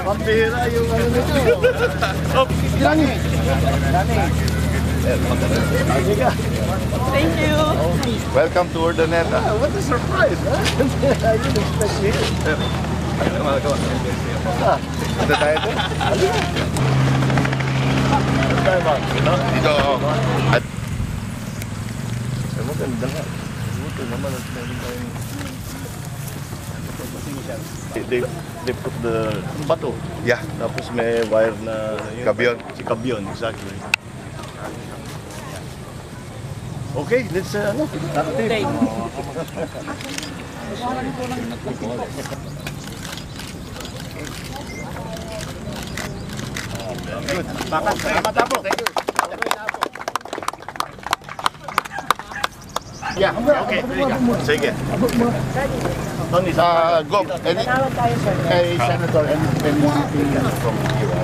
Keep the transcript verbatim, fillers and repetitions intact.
Pambihira yung ano nito. Thank you. Welcome to Urdaneta. Ah, what a surprise, huh? I didn't expect it. Ano tayo to? Ano tayo, Mark? Dito. At, ay, maganda nga. Buti naman at meron tayong, they, they put the bato. Yeah. Tapos may wire na, yun. Kabyon. Si kabyon, exactly. Okay, let's, uh, ano, active. Good. Salamat, Apo. Yeah, okay, sige. Sige. Tony, uh, Gob, any, kay Senator, any, anything from you, uh,